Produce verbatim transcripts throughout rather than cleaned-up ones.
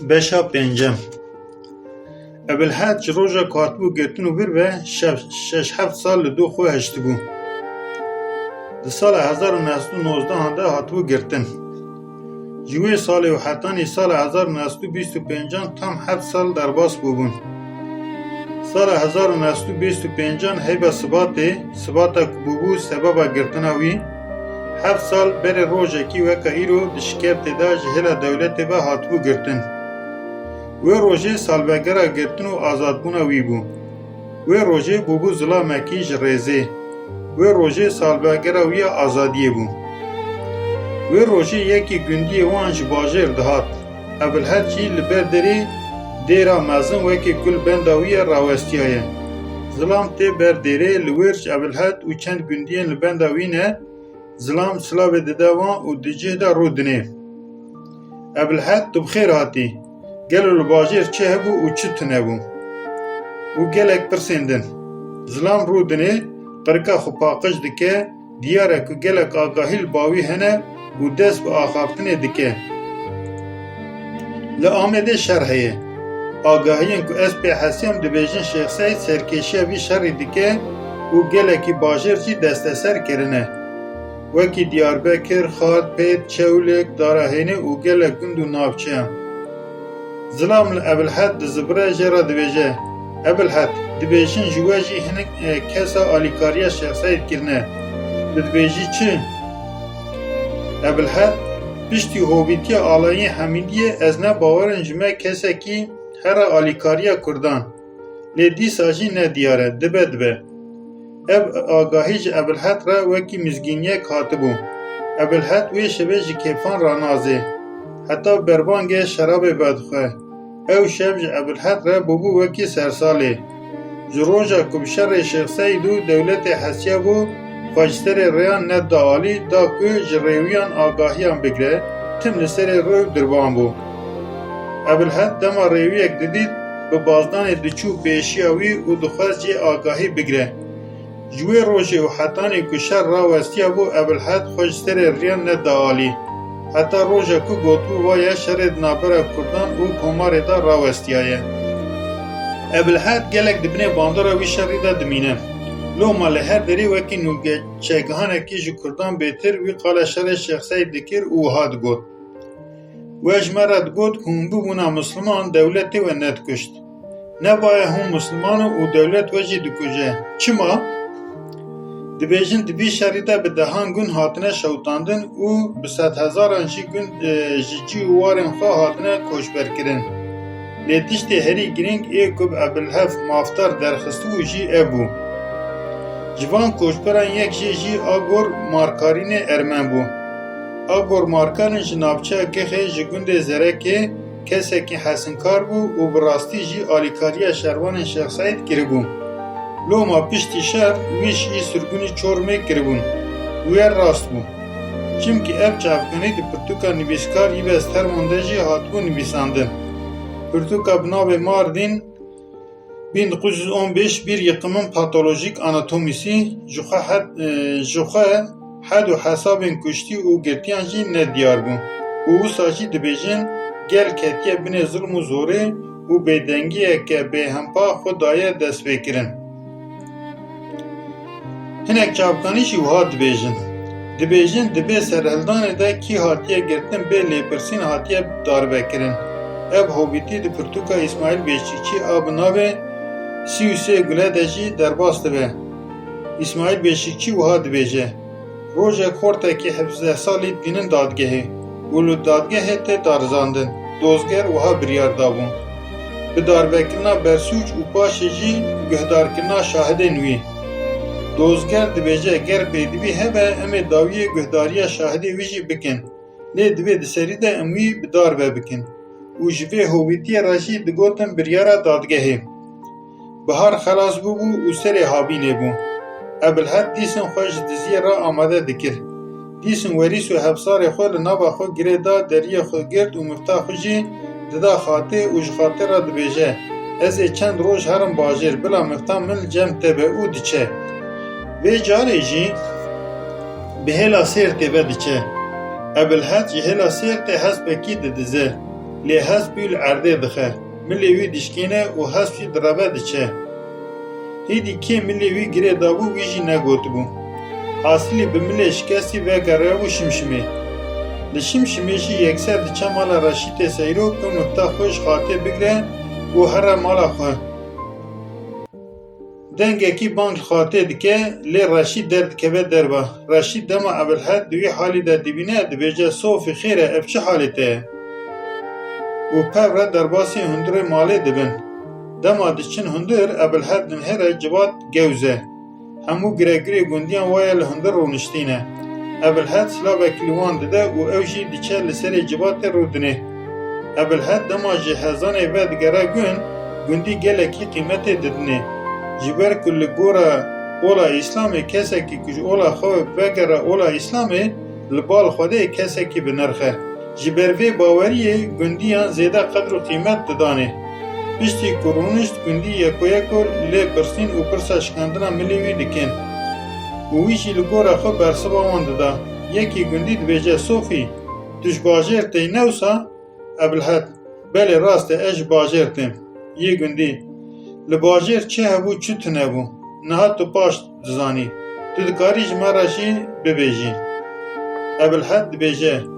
Beşa pêncem. Ebilhed ji roja ku hatibû girtin û vir ve şeş, şeş heft sal li dû xwe hiştibû. Di sala hezar û neh sed û nozdehan de hatibû girtin. Ji wê salê û hetanî sala hezar û neh sed û bîst û pêncan tam heft sal derbas bûbûn. Sala hezar û neh sed û bîst û pêncan heyba Sibatê, Sibata ku bûbû sebeba girtina wî, heft sal berê rojekî weke îro di şikefte de ji hêla dewletê ve hatibû girtin. Wê rojê salvegera girtin û azadbûna wî bû. Wê rojê bûbû zilamekî ji rêzê. Wê rojê salvegera wî ya azadiyê bû. Wê rojê yekî gundiyê wan ji bajêr dihat. Ebilhed jî li ber derê dêra mezin wekî ku li benda wî ye rawestiyaye. Zilam tê ber dêrê, li wir ji Ebilhed û çend gundiyên li benda wî ne, zilam silavê dide wan û di cih de rû dinê. Ebilhed, tu bi xêr hatî. Gelo li bajêr çi hebû û çi tune bû? Û gelek pirsên din. Zilam rû dinê, qirika xwe paqij dike, diyar e ku gelek agahî li ba wî hene û dest bi axaftinê dike. Li Amedê şer heye. Agahiyên ku ez pê hesiyam dibêjin Şêx Seîd serkêşiya vî şerî dike û gelekî bajêr jî desteser kirine. Wekî Diyarbekir, Xarpêt, Çewlik, Darahênê û gelek gund û navçeyan. Zilam li Ebilhed dizibire, jê re dibêje, Ebilhed, dibêjin ji we jî hinek, e, kesa alîkariya Şêx Seîd kirine. Tu dibêjî çi? Ebilhed, piştî hovîtiya alayî Hemîdiyê ez ne bawer in ji me kesekî here alîkariya Kurdan. Lê dîsa jî ne diyar e, dibe dibe. Ev agahî ji Ebilhed re wekî mizgîniyek hatibû. Ebilhed wê şevê ji kêfan ranazê. Heta berbangê şerabê vedixwe. Ew şev ji Ebilhed re bûbû wekî sersalê. Ji roja ku bi şerê Şêx Seîd û dewletê hesiyabû, xwe ji serê rêyan neda alî, da ku ji rêwiyan agahiyan bigre, tim li serê rêw dirban bû. Ebilhed dema rêwiyek didît, bi bazdanê diçû pêşiya wî û dixwest jê agahî bigre. Ji wê rojê û hetanî ku şer rawestiyabû, Ebilhed xwe ji serê rêyan neda alî. Heta roja ku gotibû, va ye şerê di navbera Kurdan û Komarê de rawestiyaye. Ebilhed gelek di binê bandora wî şerî de dimîne. Loma li her derê wekî nûçegihanekî ji Kurdan bêtir wî qala şerê Şêx Seîd dikir û wiha digot, We ji me re digot ku hûn bibûna misliman, dewletê we nedikuşt. Nebaye hûn misliman in û dewlet we jî dikuje. Çima? Dibêjin di vî şerî de bi dehan gund hatine şewitandin û bi sedhezaran jî gund, e, ji cî û warên xwe hatine koçberkirin. Lê tiştê herî girîng ê ku bi Ebilhed mafdar derxistibû jî ev bû. Ji van koçberan yek jê jî Agor Markarînê Ermen bû. Agor Markarîn ji navçeya Gixê ji gundê Zerekê kesekî hesinkar bû û bi rastî jî alîkariya şervanên Şêx Seîd kiribû. Loma piştî şer wî jî sirgûnî Çorumê kiribûn. Wê rast bû. Çimkî ev çavkanî di pirtûka nivîskar Yves Termon de jî hatibû nivîsandin. Pirtûka bi navê Mardin bin dokuz yüz on beş bir yıkımın patolojik anatomisi ji xwe het, e, ji xwe hed û hesabên kuştî û girtiyan jî nediyar bû û wisa jî dibêjin gel ketiye binê zilm û zorê û bêdengiyeke bêhempa xwe daye destpêkirin. Hinek çavkanî jî wiha dibêjin. Dibêjin di vê serhildanê de kî hatiye girtin bê lêpirsîn hatiye darvekirin. Ev hovîtî di pirtûka Îsmaîl Beşîkçî a bi navê Sî û sê gule de jî derbas dibe. Îsmaîl Beşîkçî wiha dibêje, Rojek xortekî hevdeh salî tînin dadgehê û li dadgehê tê darizandin. Dozger wiha biryar dabû. Bi darvekirina bersûc û paşê jî guhdarkirina şahidên wî. Dozger dibêje, ger pêdivî hebe, em ê dawiyê guhdariya şahidê wî jî bikin. Lê divê di serî de em wî bi darve bikin. Û ji vê hovîtiyê re jî digotin biryara dadgehê. Bihar xelas bûbû û serê havînê bû. Ebilhed dîsin xwe ji diziyê re amade dikir. Dîsin werîs û hevsarê xwe li nava xwe girê da, deriyê xwe girt û mifta xwe jî dida xatê û ji xatê re dibêje, Ez ê çend roj herim bajêr, bila mifta min li cem te be û diçe. Vê carê jî bi hêla Sêrtê ve diçe. Ebilhed ji hêla Sêrtê hespekî didize. Lê hesp wî li erdê dixe. Milê wî dişkêne û hesp jî direve diçe. Hêdî kê milê wî girê dabû, wî jî negotibû. Hasilî bi milê şikestî vegeriyabû Şimşimê. Li Şimşimê jî yekser diçe mala Reşîtê Seyro ku mifta xwe ji Xatê bigire û here mala xwe. Dengekî bang li Xatê dike, lê Reşîd derdikeve derve. Reşîd dema Ebilhed di wî halî de dibîne, dibêje, Sofî, xêr e, ev çi halê te ye? Û pev re derbasî hundirê malê dibin. Dema diçin hundir, Ebilhed dinihêre civat gewz e. Hemû giregirê gundiyan waye li hundir rûniştîne. Ebilhed silavekî li wan dide û ew jî diçe li serê civatê rûdinê. Ebilhed dema ji hezanê vedigere gund, gundî gelekî qîmetê didinê. Ji ber ku li gora ola Îslamê kesekî ku ji ola xwe vegere ola Îslamê, li bal Xwedê kesekî bi nirx e. Ji ber vê baweriyê gundiyan zêde qedr û qîmet didanê. Piştî ku rûnişt, gundî yeko yeko lê pirsîn û pirsa şikandina milê wî dikin. Û wî jî li gora xwe bersiva wan dida. Yekî gundî dibêje, Sofî, tu ji bajêr tê, ne wisa? Ebilhed, Belê, rast e, ez ji bajêr têm. Yê gundî, Li bajêr çi hebû, çi tune bû? Niha tu paş dizanî. Tu dikarî ji me re jî bibêjî. Ebilhed dibêje,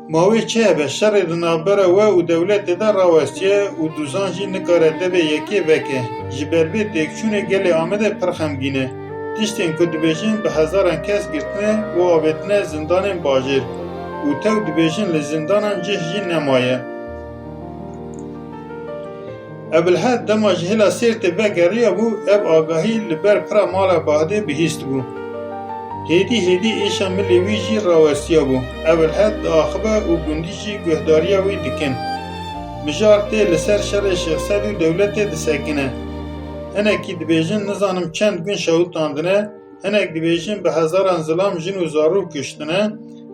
Ma wê çi hebe? Şerê di navbera we û dewletê de rawestiye û dûzan jî nikare devê yekê veke. Ji ber vê têkçûnê gelê Amedê pir xemgîn e. Tiştên ku dibêjin bi hezaran kes girtine û avêtine zindanên bajêr û tew dibêjin li zindanan cih jî nemaye. Ebilhed dema ji hêla Sêrtê vegeriyabû, ev agahî li ber pira mala Bahdê bihîstibû. Hêdî hêdî êşa milê wî jî rawestiyabû. Ebilhed diaxibe û gundî jî guhdariya wî dikin. Mijar tê li ser şerê Şêx Sed û dewletê disekine. Hinekî dibêjin nizanim çend gund şewitandine, hinek dibêjin bi hezaran zilam, jin û zarok kuştine,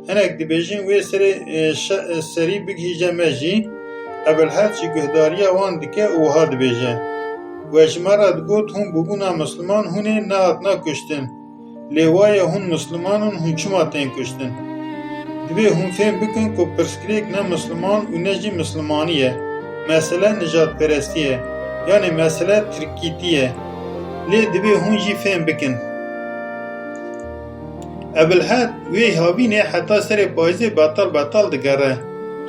hinek dibêjin wê serê, e, şe-, e, serî bigihîje me jî. Ebilhed jî guhdariya wan dike û wiha dibêje, We ji me re digot hûn bûbûna misliman hûn ê nehatina kuştin. Lê waye hûn misliman in, hûn çima tên kuştin? Divê hûn fêm bikin ku pirsgirêk ne misliman û ne jî mislimanî ye. Mesele nijadperestî ye. Yanê mesele tirkîtî ye. Lê divê hûn jî fêm bikin. Ebilhed wê havînê heta serê payîzê betal betal digere.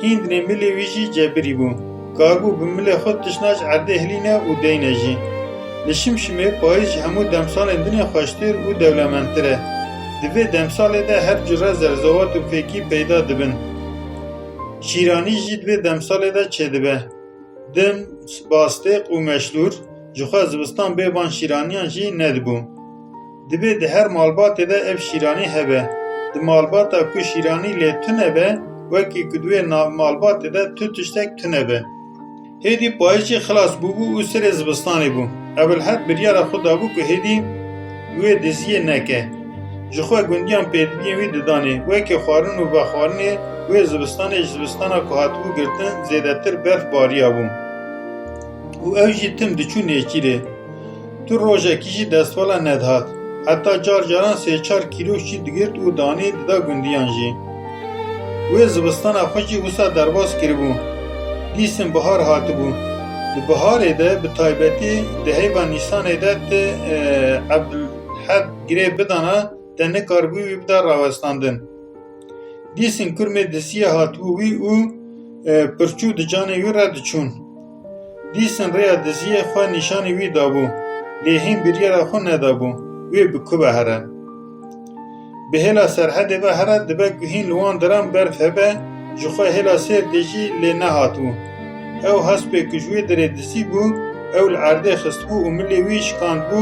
Hîndinê milê wî jî cebirî bû. Karibû bi milê xwe tiştna ji erdê hilîne û deyne jî. Li Şimşimê payîz ji hemû demsalên din ê xweştir û dewlemendtir e. Di vê demsalê de her cure zerzevat û fêkî peyda dibin. Şîranî jî di vê demsalê de çêdibe. Dim, bastêq û meşlûr, jixwe zibistan bê van şîraniyan jî nedibû. Divê di her malbatê de ev şîranî hebe. Di malbata ku şîranî lê tune be, wekî ku di wê na-, malbatê de tu tiştek tune be. Hêdî payîz jî xilas bûbû û serê zibistanê bû. Ebilhed biryara xwe dabû ku hêdî wê diziyê neke. Jixwe gundiyan pêdiviyên wî didanê, wekî xwarin û vexwarinê wê zibistanê ji zibistana ku hatibû girtin zêdetir berf bariyabû. Û ew jî tim diçû nêçîrê. Tu rojekî jî destvala nedihat. Heta car caran sê çar kîlok jî digirt û danê dida gundiyan jî. Wê zibistana xwe jî wisa derbas kiribû. Dîsin bihar hatibû. Di biharê de bi taybetî di heyva Nîsanê de ti, e, Ebdulhed girê bidana, te nikaribû wî bida rawestandin. Dîsin kurmê diziyê hatibû wî û, e, pirçû di canê wî re diçûn. Dîsin rêya diziyê xwe nîşanî wî dabû, lê hîn biryara xwe nedabû, wê bi ku ve here. Bi hêla Serhedê ve here dibe ku hîn li wan deran berf hebe, jixwe hêla Sêrtê jî lê nehatibû. Ew hespê ku ji wê derê dizî bû, ew li erdê xistibû û milê wî şikandbû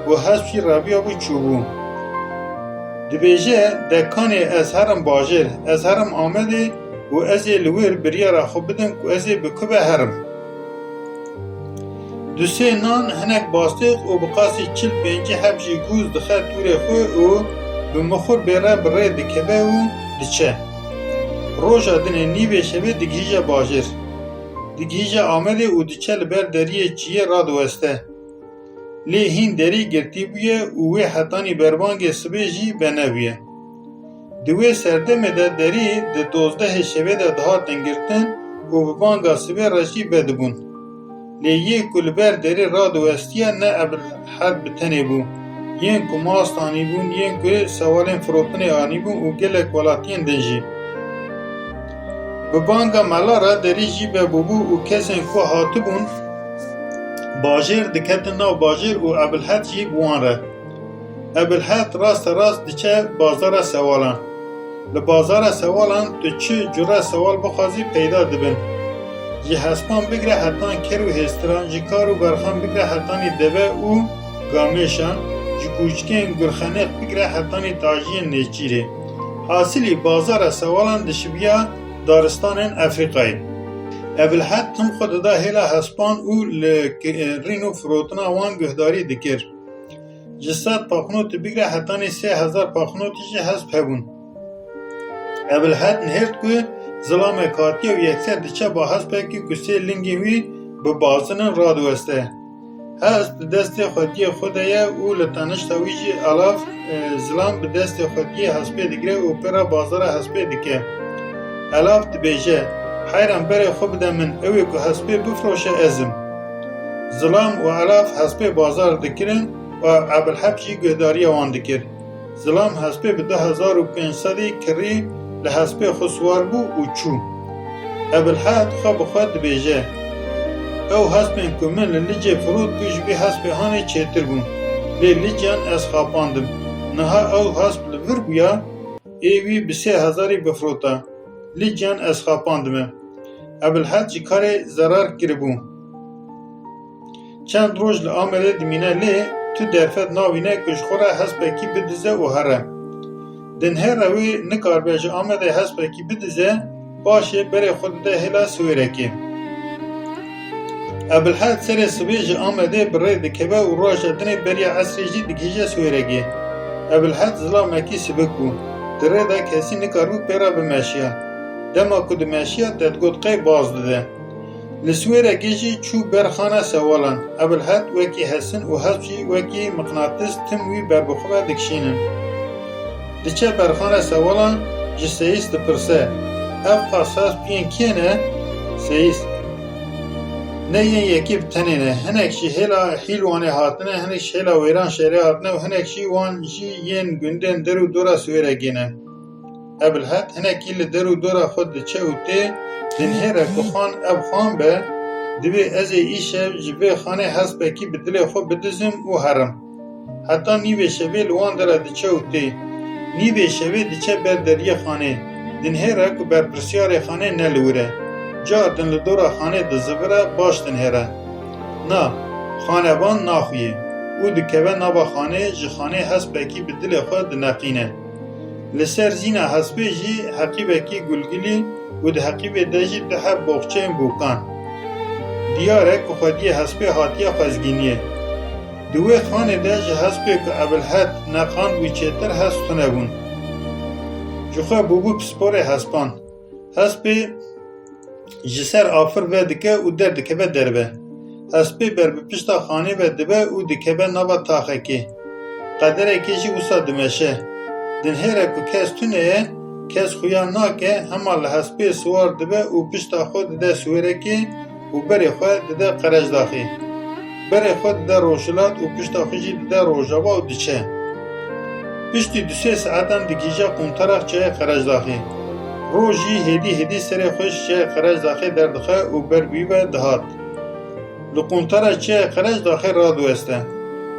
û hesp jî rabiyabû çûbû. Dibêje, De kanê ez herim bajêr, ez herim Amedê û ez ê li wir biryara xwe bidim ku ez ê bi ku ve herim. Du sê nan, hinek bastêq û bi qasî çil pêncî heb jî gûz dixe tûrê xwe û bi mixur bê re bi rê dikeve û diçe. Roja dinê nîvê şevê digihîje bajêr. Digihîje Amedê û diçe li ber deriyê çiyê radiweste. Lê hîn derî girtî bûye û wê hetanî berbangê sibê jî venebûye. Di wê serdemê de derî di dozdehê şevê de dihatin girtin û bi banga sibê re jî vedibûn. Lê yê ku li ber derî radiwestiye ne Ebilhed bi tenê bû. Yên ku mast anîbûn, yên ku sewalên firotinê anîbûn û gelek welatiyên din jî. Bi banga mela re derî jî vebûbû û kesên ku hatibûn bajêr diketin nav bajêr û Ebilhed jî bi wan re. Ebilhed raste rast diçe bazara sewalan. Li bazara sewalan tu çi cure sewal bixwazî peyda dibin. Ji hespan bigre hetan ker û hêstiran, ji kar û berxan bigre hetanî deve û gamêşan, ji kûçikên gurxenêx bigre hetanî tajiyên nêçîrê. Hasilî bazara sewalan dişibiya daristanên Efrîqayê. Ebilhed tim xwe dida hêla hespan û li kirîn û firotina wan guhdarî dikir. Ji sed paxnotî bigre hetanî sê hezar paxnotî jî hesp hebûn. Ebilhed nihêrt ku zilamek hatiye û yekser diçe ba hespekî ku sê lingên wî bi bazin in radiweste. Hesp di destê xwediyê xwe de ye û li tenişta wî jî Elav, e, zilam bi destê xwediyê hespê digire û pê re bazara hespê dike. Elav dibêje, Heyran berê xwe bide min, ew ê ku hespê bifroşe ez im. Zilam û Elav hespê bazar dikirin û Ebilhed jî guhdariya wan dikir. Zilam hespê bi du hezar û pênc sedî kirî li hespê xwe siwar bû û çû. Ebilhed xwe bi xwe dibêje, Ew hespên ku min li Licê firot bû ji vê hespê hanê çêtir bûn. Lê Licyan ez xapandim. Niha ew hesp li vir bûya, ê wî bi sê hezarî bifirota. Licyan ez xapandime. Ebilhed ji karê zerar kiribû. Çend roj li Amedê dimîne lê tu derfet nabîne ku ji xwe re hespekî bidize û here. Dinhêre wî nikaribe ji Amedê hespekî bidize, paşê berê xwe dide hêla Siwêrekê. Ebilhed serê sibê ji Amedê bi rê dikeve û roja dinê beriya esrê jî digihîje Siwêrekê. Ebilhed zilamekî sibik bû. Di rê de kesî nikaribû pê re bimeşiya. Dema ku dimeşiya, te digot qey baz dide. Li Swêrekê jî çû ber xana sewalan. Ebilhed wekî hesin û hesp jî wekî miqnatis tim wî ber bi xwe ve dikişînin. Diçe ber xana sewalan ji Seyîs dipirse, Ev qas hesp yên kê ne? Seyîs, Ne yên yekê bi tenê ne. Hinek ji hêla Hîlwanê hatine, hinek ji hêla Wêranşehirê hatine û hinek jî wan jî yên gundên der û dora Swêrekê ne. Ebilhed hinekî li der û dora xwe diçe û tê, dinhêre ku xan ev xan be, divê ez ê îşev ji vê xanê hespekî bi dilê xwe bidizim û herim. Heta nîvê şevê li wan dera diçe û tê. Nîvê şevê diçe ber deriyê xanê. Dinhêre ku berpirsyarê xanê ne li wir e. Cardin li dora xanê dizivire, baş dinhêre. Na, xanevan naxuye û dikeve nava xanê, ji xanê hespekî bi dilê xwe dineqîne. Li ser zîna hespê jî heqîbekî gulgilî û di heqîbê de jî du heb boxçeyên bokan. Diyar e ku xwediyê hespê hatiye xwezgîniyê. Di wê xanê de ji hespê ku Ebilhed neqand bû çêtir hesp tune bûn. Ji xwe bûbû pisporê hespan. Hespê ji ser afir vedike û derdikeve derve. Hespê ber bi pişta xanê ve dibe û dikeve nava taxekê. Qederekê jî wisa dimeşe. Dinhêre ku kes tune ye, kes xuya nake, hema li hespê siwar dibe û pişta xwe dide Swêrekê û berê xwe dide Qerecdaxê. Berê xwe dide rojhilat û pişta xwe jî dide rojava û diçe. Piştî du sê saetan digihîje quntara çiyayê Qerecdaxê. Roj jî hêdî hêdî serê xwe ji çiyayê Qerecdaxê derdixe û ber bi wî ve dihat. Li quntara çiyayê Qerecdaxê radiweste.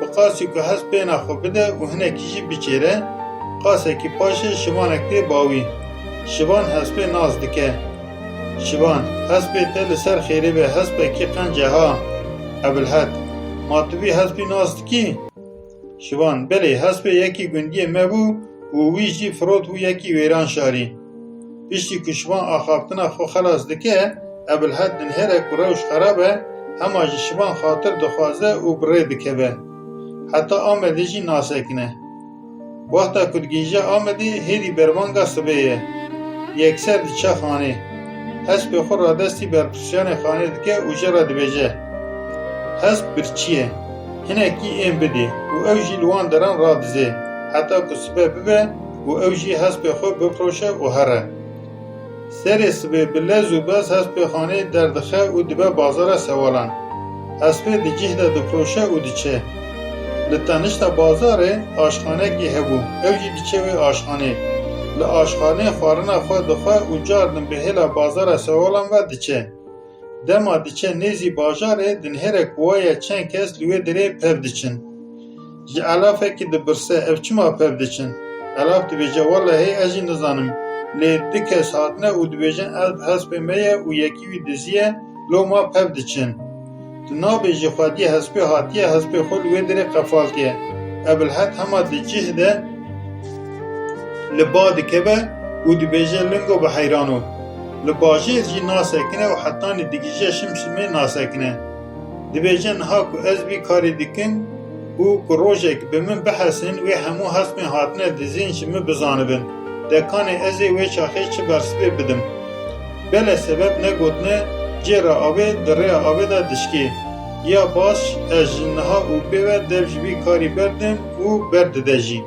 Bi qasî ku hesp bêhna xwe bide û hinekî jî biçêre, qasekî paşê şivanek tê ba wî. Şivan hespê nas dike. Şivan, hespê te li ser xêrê be, hespekî qenc e ha. Ebilhed, ma tu vî hespî nas dikî? Şivan, belê, hespê yekî gundiyê me bû û wî jî firot bû yekî Wêranşarî. Piştî ku Şivan axaftina xwe xelas dike, Ebilhed dinhêre ku rewş xerab e, hema ji Şivan xatir dixwaze û bi rê dikeve. Heta Amedê jî nasekine. Wexta ku digihîje Amedê, hêdî berbanga sibê ye. Yekser diçe xanê. Hespê xwe radestî berpirsyarên xanê dike û jê re dibêje, Hesp birçî ye. Hinekî ên bidê û ew jî li wan deran radizê. Heta ku sibe bibe, û ew jî hespê xwe bifiroşe û here. Serê sibê bi lez û bez hespê xanê derdixe û dibe bazara sewalan. Hespê di cih de difiroşe û diçe. Li tenişta bazarê aşxanekî hebû. Ew jî diçe wê aşxanê. Li aşxanê xwarina xwe dixwe û car din bi hêla bazara sewalan ve diçe. Dema diçe nêzî bajarê, dinihêre ku waye çend kes li wê derê pev diçin. Ji elafekî dipirse, ev çima pev diçin? Elaf dibêje, wellehê ez jî nizanim. Lê du kes hatine û dibêjin, ev hespê me ye û yekî wî diziye, loma pev diçin. Tu nabêjî xwediyê hespê hatiye, hespê xwe li wê derê qefal kiriye. Ebilhed hema di cih de li ba dikeve û dibêje, lingo bi heyrano. Li bajêr jî nasekine û hetanî digihîje şimşimê nasekine. Dibêje, niha ku ez vî karî dikim û ku rojek bi min bihesin, wê hemû hespên hatine dizîn ji min bizanibin. De kanê ez ê wê çaxê çi bersivê bidim? Belê sebeb negotine, cêra avê di rêya avê de dişkê. Ya baş, ez ji niha û bê ve dev ji vî karî berdim û berdide jî.